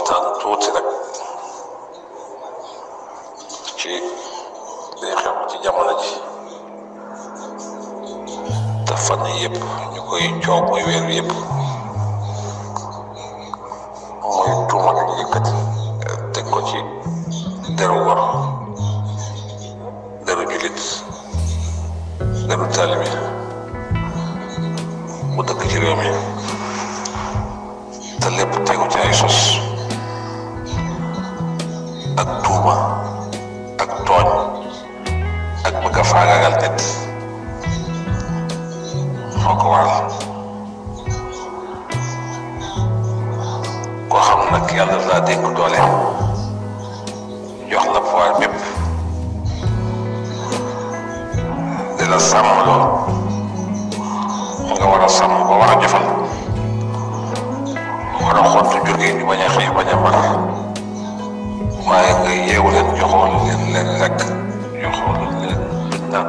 waxtaan tuuti rek ci li xew ci jamono ji te fan yëpp ñu koy coow muy weer yëpp mooy tuuma ñu yëkkati teg ko ci deru war deru julit deru taalibe bu dëkk ci réew mi te lépp tegu ci ay sos ak tuuma ak tooñ ak bëgg a faagaagal nit moo ko waral koo xam nag yàlla laa dénk doole jox la pouvoir bépp di la sàmm lool mu nga war a sàmm ba war a jëfal war a xottu jur gi ñu bañ a xiif bañ a mar waaye nga yeewu leen joxoon leen lekk joxoon leen duñ naan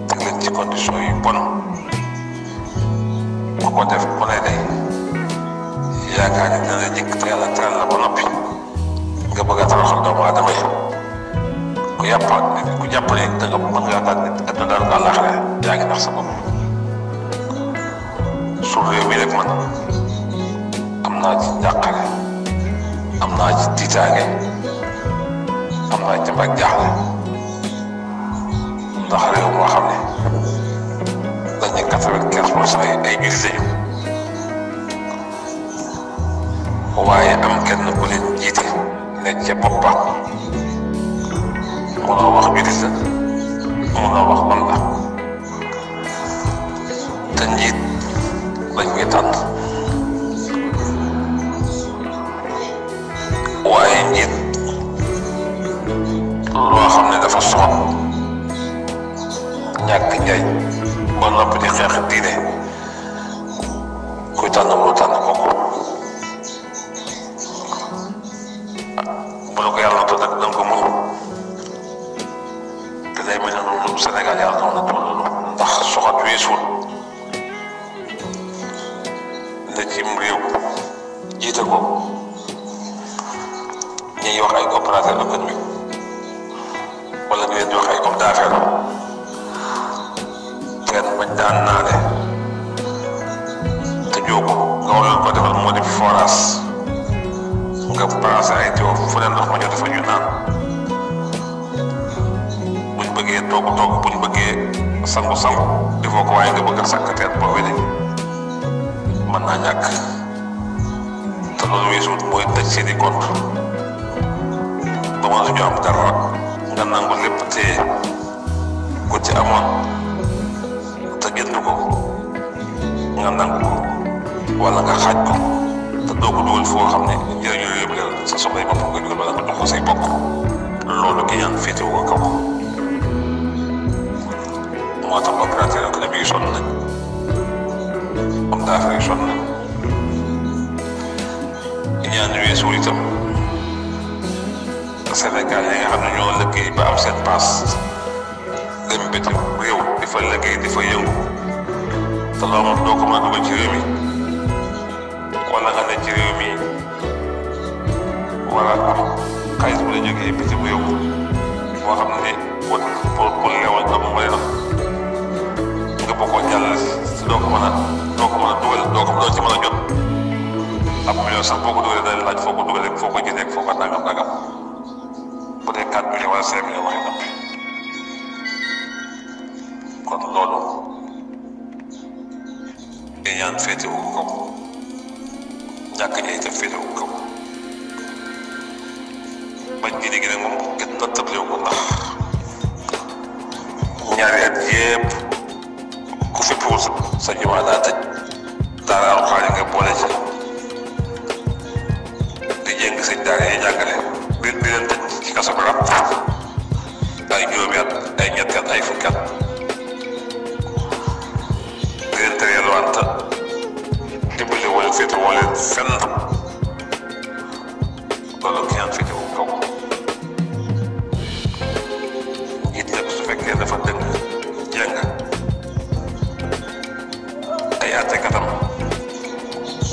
teg leen ci condition yu bon ku ko def ku ne day yaakaar ni dina la jëkk te yàlla teral la ba noppi nga bëgg a taraxal doomu aadama yi ku jàpp ne da nga mën ngaa daan nit adduna daal nga àllaaxira yaa ngi nax sa bopp su réew mi rek man am naa ci njàqare am naa ci tiitaange am naa ci mbag jaaxle ndax réew moo xam ne dañu 95% yi ay jullit lañu waaye am kenn ku leen jiite ne ca bopp ba mënoo wax jullit la mënoo wax man la te njiit dañ koy tànn waaye njiit loo xam ne dafa soxal ñàkk njaay ba noppi di xeex diine kuy tànn mënoo tànn kooku bu la ko yàlla natoo nag danga ko mën te day mel ne noonu Sénégal yàlla noonu la toll ndax soxat weesul ne cim réew jiite ko ñuy wax ay opérateur économique wala ñu leen di wax ay homme d'affaires kenn bañ daan naane te jóobu nga war leen ko defal moo di forage nga placé ay tuyau fu ne ndox ma ñoo defa ñu naan buñ bëggee togg buñ bëggee sangu defoo ko waaye nga bëgg a sàkk teen boo wele mën naa ñàkk te loolu weesuut mooy tëj seeni compte ba mënuñu am dara nga nangu lépp téye ko ci amoon te jënd ko nga nangu ko wala nga xaaj ko te doo ko dugal foo xam ne njëriñu réew mi sa soxla yi bopp nga dugal wala nga jox ko say bokk loolu ki ñaan féete woo kaw moo tax opérateur économique yi sonn nañ homme d'affaires yi sonn nañ ñaan weesuwul itam Sénégal yi nga xam ne ñoo liggéey ba am seen paas dem bitim réew di fa liggéey di fa yëngu te loo moom doo ko mën a dugal ci réew mi wala nga ne ci réew mi wala am xaalis bu la jógee bitim réew moo xam ne pour leewal doomu mbay la nga bokkoo jàllale si doo ko mën a dugal doo ci mën a jot ab million sax boo ko dugalee dañ laaj foo ko dugalee foo ko jëndee foo ko nangam bu dee 4 millions wala 5 millions waxi noppi kon loolu ñaan féete wu kaw ñàkk ñay te féete wu kaw bañ gi léegi nag moom kenn na tëblewu ko ndax ñaari at yépp ku fi pour sa jumaa daa tëj daara alxuraan yi nga boole ci di jéng sëñ daara yi jàngale di leen tëj ci kaso bi ràpp ay juróomi at ay ñetti at ay fukki at di leen tere yalwaanta dimbali wala féete woo leen fenn loolu ki ñaan féete wu kaw it nag su fekkee dafa dëng jàng ay àttekatam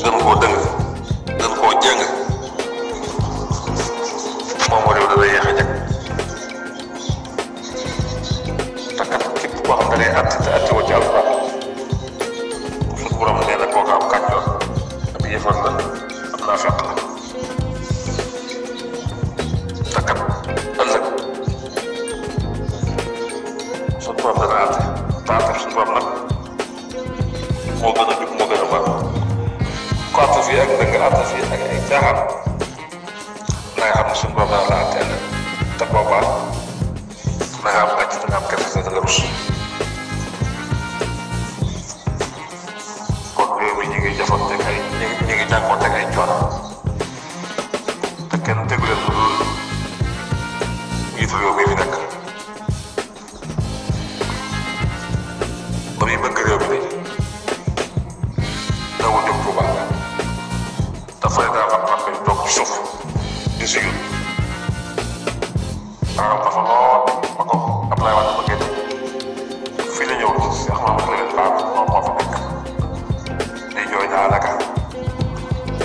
gën koo dëng gën koo jàng ci alxuraan suñu borom nee na kooku am kàccoor ab yëfar la am naa fekk la te kat ëllëg suñu borom dana àtte te àtte suñu borom nag moo gën a jub moo gën a baax ku àtte fii ak dëgg àtte fii ak ay caaxaan na nga xam ne suñu borom dana la àtte ëllëg te boobaa na nga am gàcc da nga am kersa da nga rus kon réew mi ñu ngi jafanteeg ay ñu ngi jànkuwanteeg ay coono te kenn tegu leen lu dul njiitu réew mi fi nekk ba muy bëgg réew mi dawul jóg Tuuba dafa ne daa am rappel toog ci suuf di si yul maanaam dafa lool ba ko Abdoulaye Wade ba génn fii la ñëw ci Cheikh Mamadou Lamine Bara moom moo fa nekk di jooy daanaka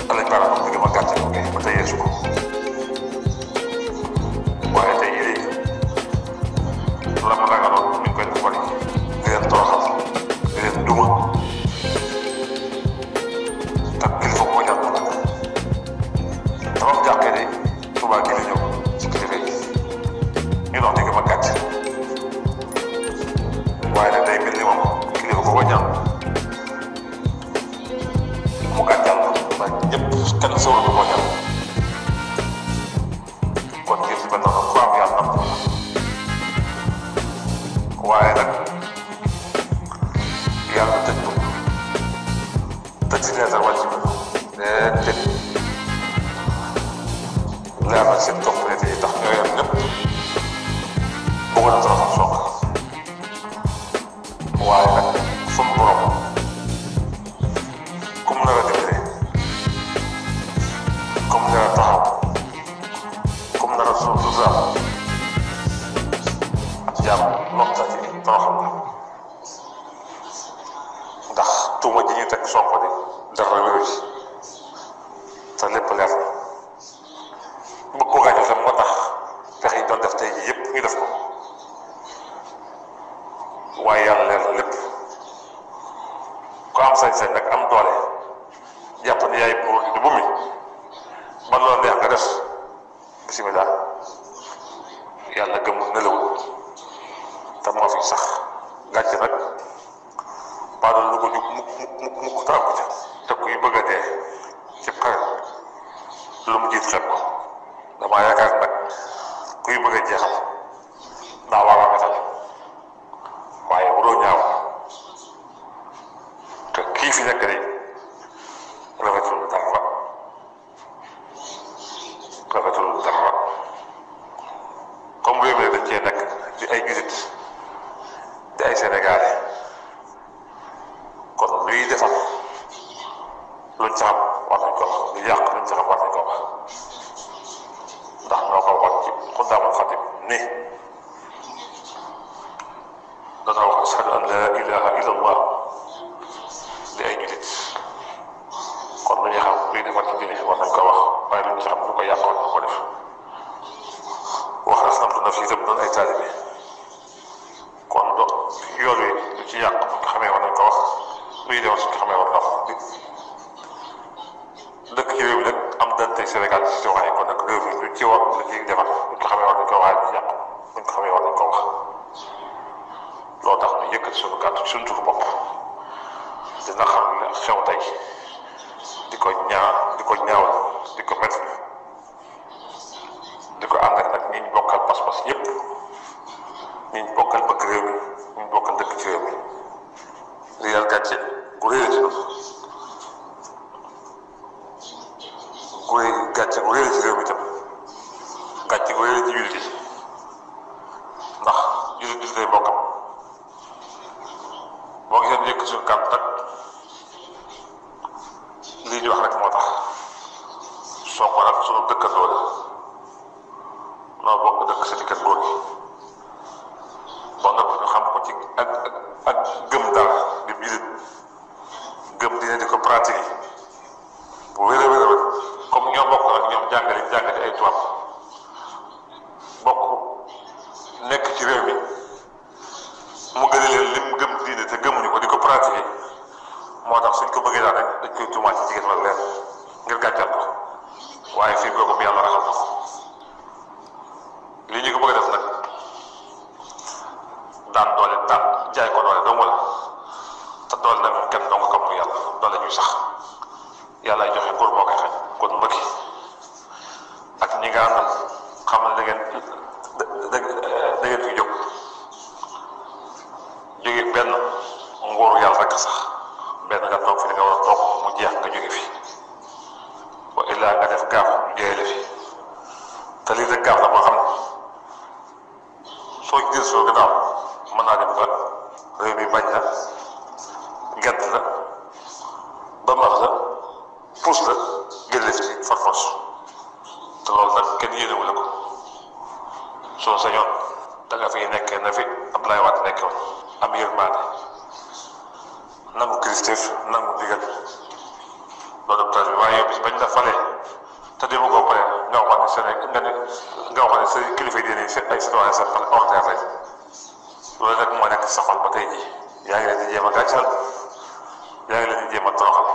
Alioune Bara moom mi ngi ma gàcce ko ba tey yeesu ko waaye tey yii la mu ragaloon mi ngi koy def bari di leen toroxal di leen duma te kilifa moo ñàkk nag dafa am jàqee de Tuubaa gi la ñëw ci kilifa yi ñu dox digg ma gàcce waaye nag day mel ni moom kilifa booba ñaan mu gàccal ndax ñëpp kenn sawul ko ñaan kon ngir si benn ku am yàlla am waaye nag yàlla tëj ko tëj si leetar wàcc ko tëj leer na seen complété yi tax ñoo yor ñëpp bëgg na trop soog waaye nag suñu borom comme nar a dimbali comme nar a taxaw comme nar a suusaal ak jàmm lopta ci toroxam la ndax tuuma ji ñu teg Sonko di dara wéru ci te lépp leer na bëgg ko gaañu tam moo tax pexe yi doon def tey jii yëpp ñu def ko waaye yàlla leer na lépp ku am sañ-sañ nag am doole jàpp ne yaay buur di bu mi ba loolu neex nga def bisimilah yàlla gëmul nelawul te moo fi sax gàcce nag ba doon lu ko jug mukk tàggu ca te kuy bëgg a dee ci xare lu mu jiit xet ko damaa yaakaar nag kuy bëgg a jeexal daa war a rafetal waaye waroo ñaaw te kii fi nekk de rafetul dara comme réew mi dañ cee nekk di ay jullit di ay sénégalais kon luy defar luñ ci xam war nañ ko wax lu yàq luñ ci xam war nañ ko wax ndax ñoo ko wax ci Xuddaamul Xaadim ni dana wax ashhadu an la ilaha illa allah di ay jullit kon lu ñu xam luy defar ci jullit war nañ ko wax waaye luñ ci xam lu ko yàq war nañ ko def wax aslamtu nafsi itam doon ay taalibe kon do yoon wi lu ci yàq bu ko xamee war nañ ko wax luy defar suñ ko xamee war na wax dëkk ci réew mi nag am dante Sénégal ci ci waxee kon nag réew mi lu ci wax lu ci defar buñ ko xamee war nañ ko waxee lu ci yàq buñ ko xamee war nañ ko wax loolu tax ñu yëkkati suñu kàddu ci suñu turu bopp dina xam ne xew tey di ko ñaawal di ko métti di ko ànd ak nag ñi ñu bokkal pas-pas yëpp ñi ñu bokkal bëgg réew mi ñi ñu bokkal dëkk ci réew mi li yàlla gàcce gu réer ci ñun gàcce gu réer ci réew mi tam gàcce gu réer ci jullit yi ndax jullit day bokkam boo gisee ñu yëkk suñu kàddu nag lii ñu wax rek moo tax soo ko nag suñu dëkkandoo la noo bokk dëkk sa dikkat góor gi ba nga ñu xam ko ci ak gëm dara di biir gëm dina di ko pratiquer bu wér a comme ñoo bokk ak ñoom jàngale ay tubaab bokk nekk ci réew mi mu gën a leen lim gëm diine te gëmuñu bëggee daal rek dañ koy tuumaat ci jigéen wala leen ngir gàccal ko waaye fii googu yàlla raxal na ko lii ñu ko bëgg a def nag daan doole daan jaay ko doole dong la te doole nag moom kenn dong ko mu yàlla doole ñuy sax yàlla joxe góor moo koy xañ kon mbëggi ak ñi nga àndal xam ne da ngeen fi jóg jóge benn nguuru yàlla rek sax benn nga toog fi nga war a toog mu jeex nga jóge fi wa illaa nga def gaaf ñu jëlee la fi te lii rek gaaf la boo xam ne soo jël soo gannaaw mën naa dem ba réew mi bañ la gedd la ba max la puus la génn ci farfos te loolu nag kenn yéenewu la ko soo sañoon da nga fiy nekkee na fi Abdoulaye Wade nekkee woon am yërmaande nangu kilifteef nangu digal loolu tax bi waaye bis bañ la falee te dema koo pare nga waxoon ne sa kilifa yi diine ay citoyen sa ordinaire lañ loolu nag moo nekk sa xol ba tey jii yaa ngi leen di jéem a gàccal yaa ngi leen di jéem a toroxal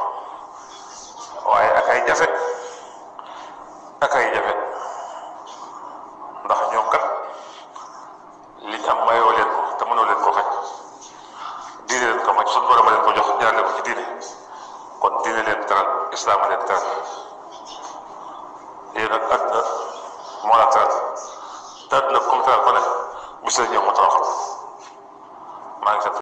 waaye ak ay jafe ndax ñoom kat liñ am mayoo leen ko te mënoo leen ko xañ diine leen ko may suñu borom leen ko jox ñaareel ko ci diine kon diine leen teral islaam leen teral yéen nag àdduna moo la teral te àdduna comme teral ko ne bis la ñëw mu toroxal